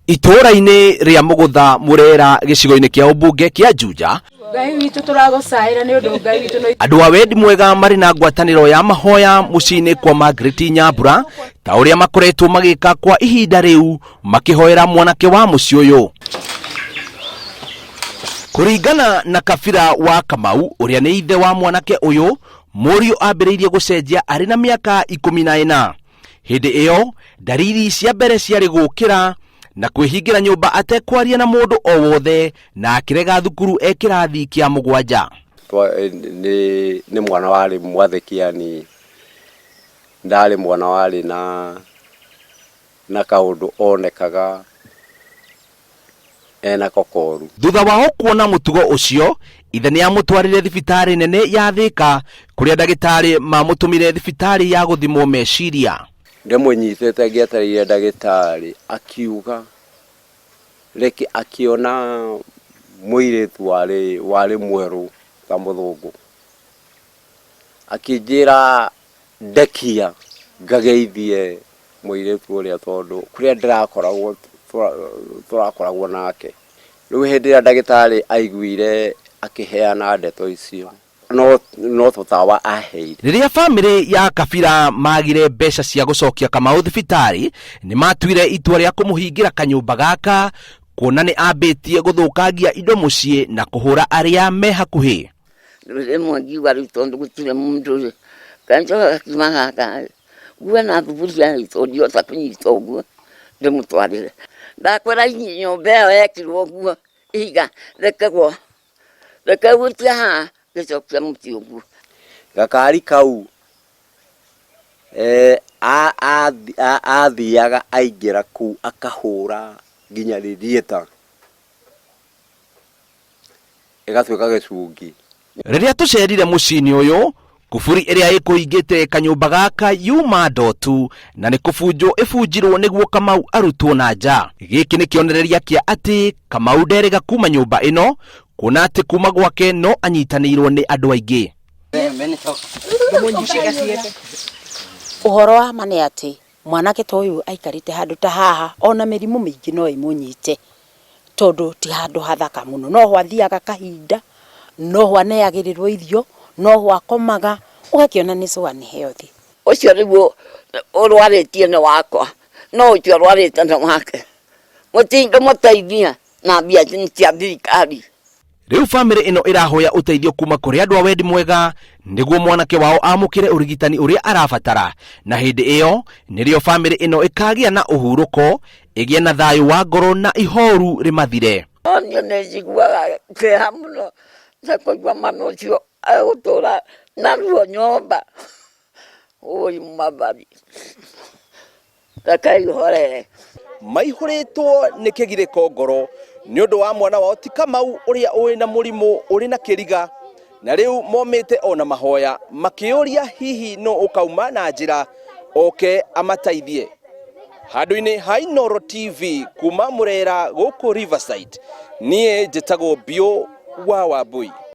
Itũũra-inĩ rĩa Mũgũtha Mũrera gĩcigo-inĩ kĩa ũmbunge kĩa Juja. Ngai witũ, tũragũcaĩra nĩ ũndũ Ngai witũ no Andũ a wendi mwega marĩ na ngwatanĩro ya mahoya mũciĩ-inĩ kwa Margaret Nyambura, ta ũrĩa makoretwo magĩka kwa ihinda rĩu makĩhoera mwanake wa mũciĩ ũyũ. Kũringana na Kabira wa Kamau, ũrĩa nĩ ithe wa mwanake ũyũ, mũriũ ambĩrĩirie gũcenjia arĩ na mĩaka 14. Hĩndĩ ĩyo ndariri cia mbere ciarĩ gũkĩra na kwĩhingĩra nyũmba atekwaria na mũndũ o wothe, na akĩrega thukuru e kĩrathi kĩa 7. Nĩ mwana warĩ mwathĩki, yani ndarĩ mwana warĩ na kaũndũ onekaga enako koru. Thutha wao kuona mũtugo ũcio, ithe nĩ amũtwarire thibitarĩ nene ya Thĩka, kũrĩa ndagĩtarĩ mamũtũmire thibitarĩ ya gũthimwo meciria. Ndĩmũnyitĩte ngĩetereire ndagĩtarĩ, akiuga reke akĩona mũirĩtu warĩ mwerũ ta mũthũngũ, akĩnjĩra ndekia ngageithie mũirĩtu ũrĩa, tondũ kũrĩa ndĩrakoragwo tũrakoragwo nake. Rĩu hĩndĩ ĩrĩa ndagĩtarĩ aiguire akĩheana ndeto icio, no tũtawa aheire. Rĩrĩa bamĩrĩ ya Kabira magire mbeca cia gũcokia Kamau thibitarĩ, nĩ matuire itua rĩa kũmũhingĩra kanyũmba gaka, kuona nĩ ambĩtie gũthũkangia indo mũciĩ na kũhũra arĩa me hakuhĩ. Rĩmwe ngiuga rĩu tondũ gũtirĩ mũndũ rĩ, kanjoka gakima gaka ngue na thuburia rĩ, tondũ ndihota kũnyita ũguo ndĩmũtwarĩre. Ndakwĩra nyũmba ĩyo yekirwo ũguo, ihiga rĩkĩgwa, rĩkĩhutia haha, gĩcokia mũtĩ ũguo. Gakari kau athiaga aingĩra kũu akahũra nginya radiator ĩgatuĩka gĩcungi. Rĩrĩa tũcerire mũciĩ-inĩ ũyũ, kuburi ĩrĩa ĩkũhingĩte kanyũmba gaka yuma ndotu na nĩ kũbunjwo ĩbunjirwo nĩguo Kamau arutwo na nja. Gĩkĩ nĩ kĩonereria kĩa atĩ Kamau nderĩga kuma nyũmba ĩno, kuona atĩ kuma gwake no anyitanĩirwo nĩ andũ aingĩ. Ũhoro wa ma nĩ atĩ mwanake ta ũyũ aikarĩte handũ ta haha, ona mĩrimũ mĩingĩ no ĩmũnyite, tondũ ti handũ hathaka mũno. Noho athiaga kahinda, noho aneagĩrĩrwo irio, noho akomaga, ũgakĩona nĩ so unhealthy. Ũcio nĩguo ũrwarĩtie nĩ wakwa, no ũcio ũrwarĩte nĩ wake. Mũtingĩmũteithia na mbia cia thirikari. Rĩu bamĩrĩ ĩno ĩrahoya ũteithio kuma kũrĩ andũ a wendi mwega nĩguo mwanake wao amũkĩre ũrigitani ũrĩa arabatara, na hĩndĩ ĩyo nĩrĩo bamĩrĩ ĩno ĩkagĩa na ũhurũko, ĩgĩe na thayũ wa ngoro na ihoru rĩmathire. No niĩ nĩ njiguaga kĩeha mũno nĩ kũigua mwana ũcio egũtũra na ruo nyũmba. Ũi Mwathani, rekei horere. Maihũrĩtwo nĩ kĩgirĩko ngoro nĩ ũndũ wa mwana wao ti Kamau ũrĩa ũrĩ na mũrimũ ũrĩ na kĩriga, na rĩu momĩte ona mahoya makĩũria hihi no ũkauma na njĩra oke amateithie. Handũ-inĩ ha Inooro TV kuma Mũrera gũkũ Riverside, niĩ njĩtagwo Biũ wa Wambui.